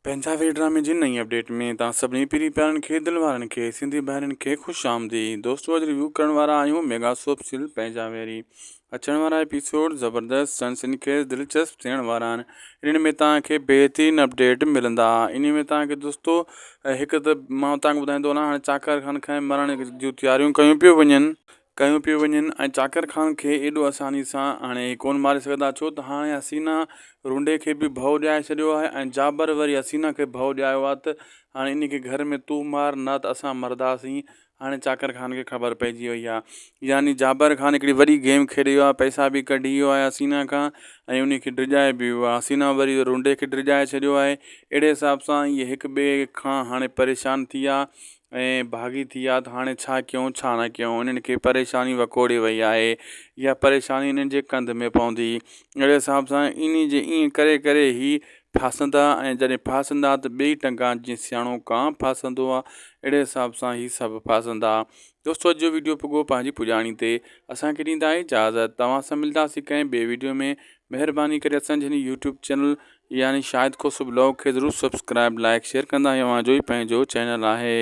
پنهنجا وير ڊرامي جي نئين اپڊيٽ ۾ توهان سڀني پرين پيارن کي دل وارن کي سنڌي ڀائرن کي خوش آمديد دوستو اڄ ريويو ڪرڻ وارا آهيون ميگا سوپ سيريل پنهنجا ويري اچڻ وارا ايپيسوڊ زبردست سنسني خيز دلچسپ ٿيڻ وارا آهن انهن ۾ توهان کي بهترين اپڊيٽ ملندا انهي ۾ توهان کي دوستو هڪ ته مان توهان کي ٻڌائيندو هلان هاڻي چاڪر خان کي مرڻ جون تياريون ڪيون پيون وڃن ڪيون پيون وڃن ۽ چاڪر خان کي ايڏو آساني سان هاڻي هي ڪونه ماري سگهندا ڇو ته هاڻي حسينا رونڊي کي به ڀؤ ڏياري ڇڏيو آهي ۽ جابر وري حسينا کي ڀؤ ڏياريو آهي ته هاڻي انهي کي گهر ۾ تون مار نه ته اسان مرنداسين هاڻي چاڪر خان کي خبر پئجي وئي آهي يعني جابر خان هڪڙي وڏي گيم کيڏي ويو آهي پئسا به ڪڍي ويو آهي حسينا کان ۽ انهي کي ڊڄائي به ويو آهي حسينا وري رونڊي کي ڊڄائي ڇڏيو آهي اهڙي حساب سان اهي هڪ ٻئي کان هاڻي پريشان ٿي ويا ۽ باغي ٿي ويا ته هاڻي ڇا ڪيون ڇا نه ڪيون انهن کي پريشاني وڪوڙي وئي آهي اها پريشاني انهن جي ڪنڌ ۾ پوندي اهڙي حساب سان انهي جي ائين ڪري ڪري هي ڦاسندا ۽ جڏهن ڦاسندا ته ٻئي ٽنگا جيئن سياڻو ڪانء ڦاسندو آهي اهڙي حساب سان هي سڀ ڦاسندا دوستو اڄ جو ويڊيو پڳو پنهنجي پڄاڻي تي اسان کي ڏيندا اجازت توهان سان ملنداسين ڪنهن ٻئي ويڊيو ۾ مهرباني ڪري اسان جي هن يوٽيوب چينل يعني شاهد کوسو بلاگ کي ضرور سبسڪرائب لائڪ شيئر ڪندا هي اوهان جو ئي پنهنجو چينل آهي.